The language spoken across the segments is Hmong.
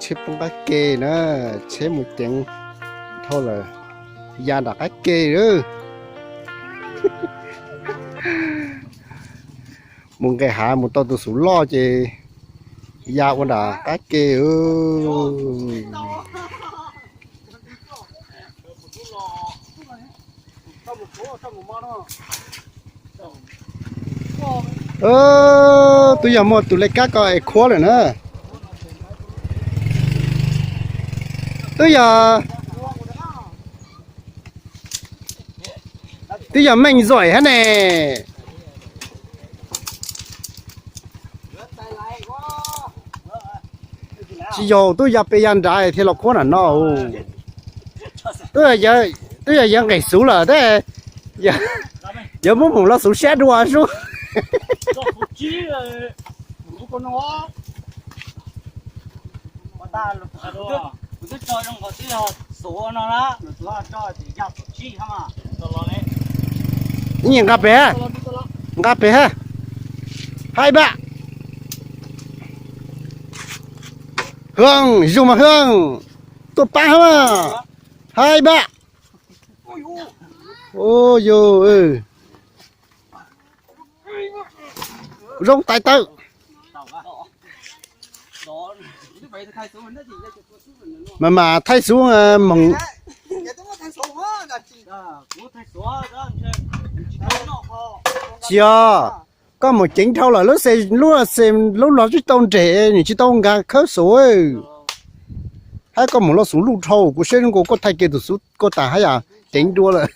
Tsheb poob qab ke na, tsheb mus ceev dhau lawm, ya nram qab ke lawm. Mus nqes hav mus tau tus xuv loj ces ya ua nram qab ke. Twb yog muaj tus lej kab ko es khuab lawm na. Twb yog, twb yog Meej Zuaim hab ne. Tsis yog, twb ya pem ya nrad thiaj los khuab nram no. Twb yog yuav nqes xuv lawm tab, yuav muab mus los xuv siab dua sub. Ib nyuag nqa pem, nqa pem ha, hai ba. Hwj, zoo mas Hwj, tuaj pab hab mas, hai ba. Yog, zoo tais taw. Mas mas thaij xuv moog. Tsis yog, koj mus ceev dhau lawm lub xe, lub xe lub los tsis tau nres, nws tsis tau nqa khawb xuv. Hab koj mus loj xuv luj dhau, kuv saib zoo nkaus koj thaij kiag tus xuv koj tas hab yam ceev dua lawm.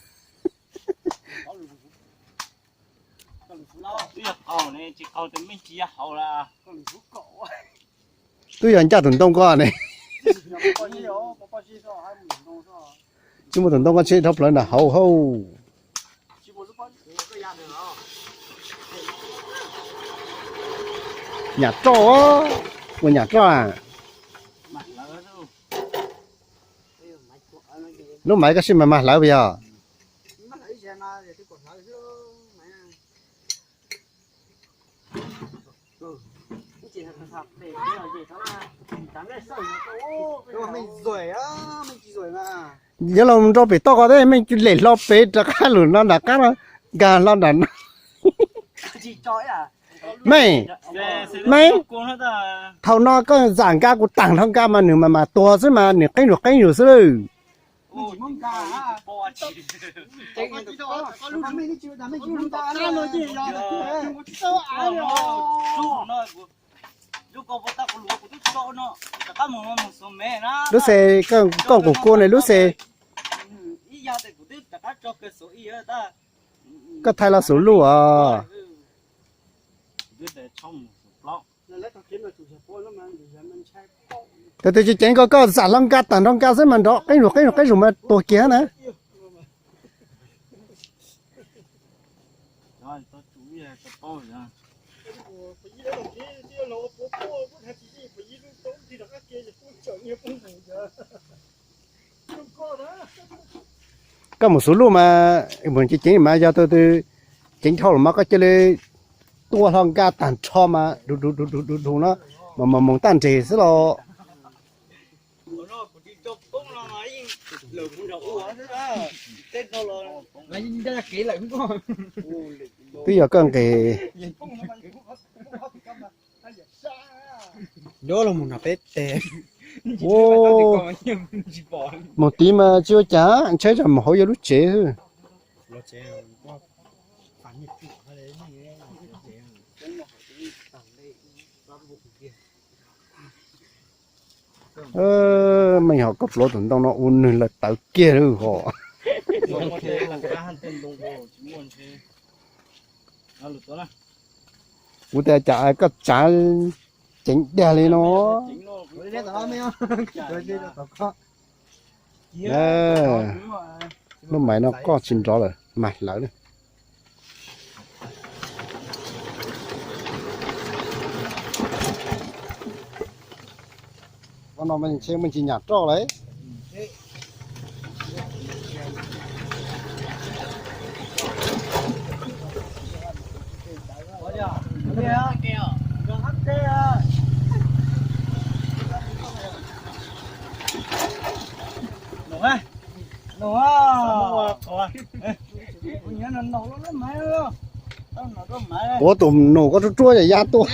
Twb yog ncaj tus ntoo ko ne. Tsis muaj tus ntoo ko tsheb dhau plawv nram hauv hauj. Nyam roj, ua nyam roj. Lub maiv koj sib mas mas hlawv puas yog? Yuav los nrau pem toj ko tab meej lem hlo pem rov qab lug no nram qab no, nkag hlo nram no. Meej, meej, thaum no koj zam nka kuv taag hlo nka mas nwg mas mas tuag xwb mas nwg qeeb zug qeeb zug xwb lawm. Lub xe, koj kuv kua ne lub xe. Koj thaij los xuv luj os. Tus twg tsis ceev ko koj zam hlo nka taag nrho nka xwb mas nrov qeeb zug qeeb zug qeeb zug mas tuag kiag na. Koj mus xuv luj mas mus ceev ceev mas yog tus twg ceev dhau lawm mas koj cia li tua hlo nka taag nrho mas du du du du no mas moog taj nreg xwb los. Twb yog koj nqes. Yuav los mus no peb teg. Moog tid mas tsis ua cas, ntshai tsam moog hauv yog lub tsev xwb. Meej hom koj pluav tus ntoo no ua nwg lawv tawv kiag lawm hom. Kuv tias cas koj tsav ceev dag li no. Lub maiv no koj tsis nrov lawm mas hlawv na. Ub no mas ntshe muaj ntsis nyam roj lawm. Puav tus nus koj ruaj ruaj ya tuaj.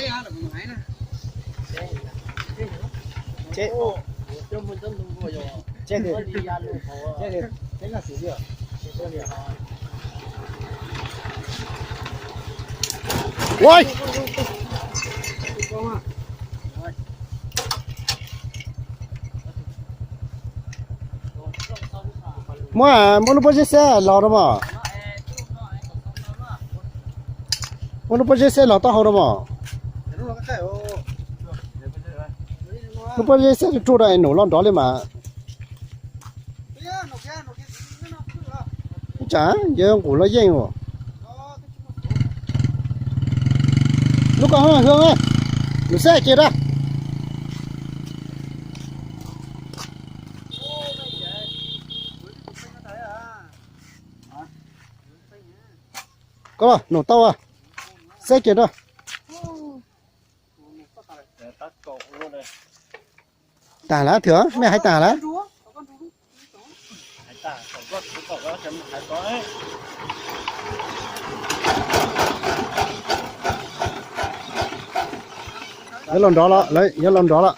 Ua, muab, muab lub pob zeb xeb los rau mos. Muab lub pob zeb xeb los taub hau rau mos. Lub pob zeb xeb ruaj ruaj rau es nus los nrov li mas. Ua cas yuav nqus los yeej os. Lub koj hwj, nws xeb kiag rau. Koj nus tau, xeb kiag rau. Tag lawm thiab, mej hais tag lawm. Yuav los nrov lawm, lawv yuav los nrov lawm.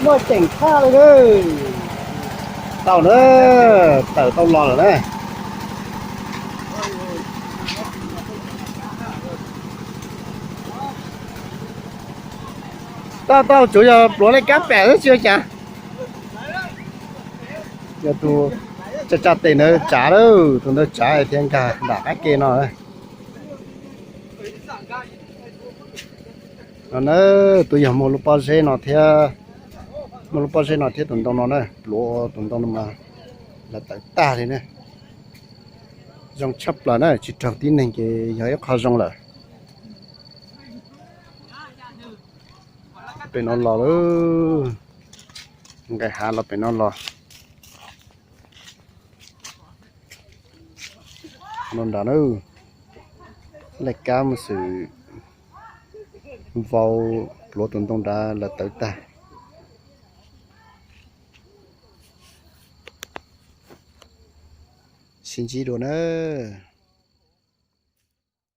Muaj ceem thaj li. Tau na, tawm tau los lawm na. Tau tau, tsuav yog pluav laj kab pem xwb tsis ua cas. Yog tus tsa tsa tes ntawd tsav lawm, tus ntawd tsav thiab nkag nram qab ke no. No na, tus yog muaj lub pob zeb no thiab, muaj lub pob zeb no thiab tus ntoo no na, pluav tus ntoo no mas lawv tawv tag li na. Zoo tshaj plaws na, tsis raug tib neeg ces yog ib qho zoo lawm. Pem no los lawm, nqes hav los pem no los. No nrad na, laj kab mus xwm vau pluav tus ntoo nrad lawv tawv tag. Sib ntsib dua na.